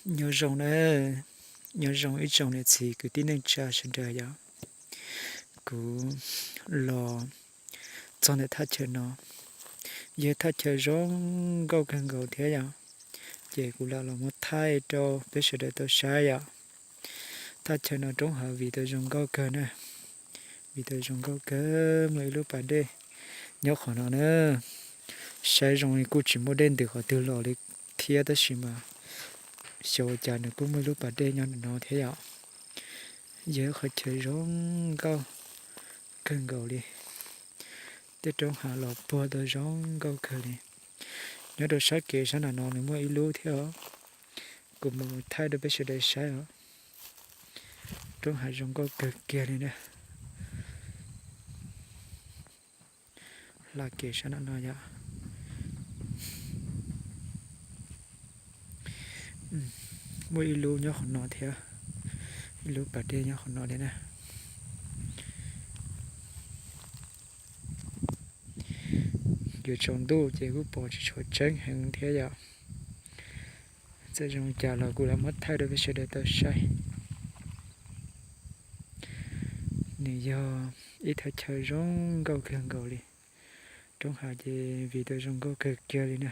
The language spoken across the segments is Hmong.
Nyob zoo na, nyob zoo ib tsoom niam txiv kwv tij neej tsa sawv daws yom. Kuv los txog ntawm thaj chaw no, yog thaj chaw zoo nkauj kawg nkaus thiab yom. Ces kuv lam los muab thaij rau peb sawv daws tau saib yom. Thaj chaw no roob hav vim tau zoo nkauj kawg na, vim tau zoo nkauj kawg. Muaj ib lub pas dej nyob qhov no na. Saib zoo li kuj tsis muaj dej ntws qhov twg los li thiab tab sis mas xyov ua cas nws kuj muaj ib lub pas dej nyob ntawm no thiab yom. Yog ib qhov chaw zoo nkauj kawg nkaus li. Tej roob hav los puag tau zoo nkauj kawg li. Nyob rau sab kev sab nram no nws muaj ib lub thiab os. Kuv mam mus thaij rau peb sawv daws saib os. Roob hav zoo nkauj kawg kiag li na. Hla kev sab nram no yom. Muaj ib lub nyob qhov no thiab, ib lub pas dej nyob qhov no li na. Yuav tsaus ntuj ces kuj pom tsis tshua tseeb heev thiab yom. Txawm zoo cas los kuv lam muab thaij rau peb sawv daws tau saib. Nws yog ib thaj chaw zoo nkauj kawg nkaus li. Roob hav ces vim tau zoo nkauj kawg kiag li na.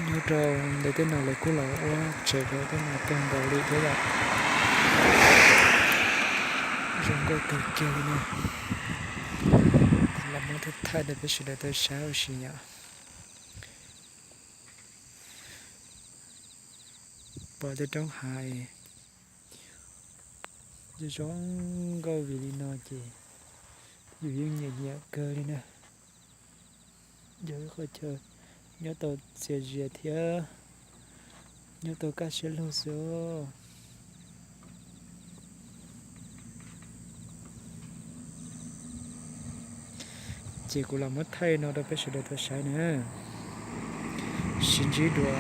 Nyob rau ntawm tej no lawv kuj los ua tsev rau tej no kawg nkaus li thiab yom. Zoo nkauj kawg kiag li na. Lam muab thaij thaij rau peb sawv daws tau saib ua si yom. Pom tej roob hav zoo nkauj vim li no ces yus yeej nyiam nyiam kawg li na. Yog ib qhov chaw nyob tau txias zias thiab nyob tau kaj siab lug xwb. Ces kuv los muab thaij no rau peb sawv daws tau saib na. Sib ntsib dua.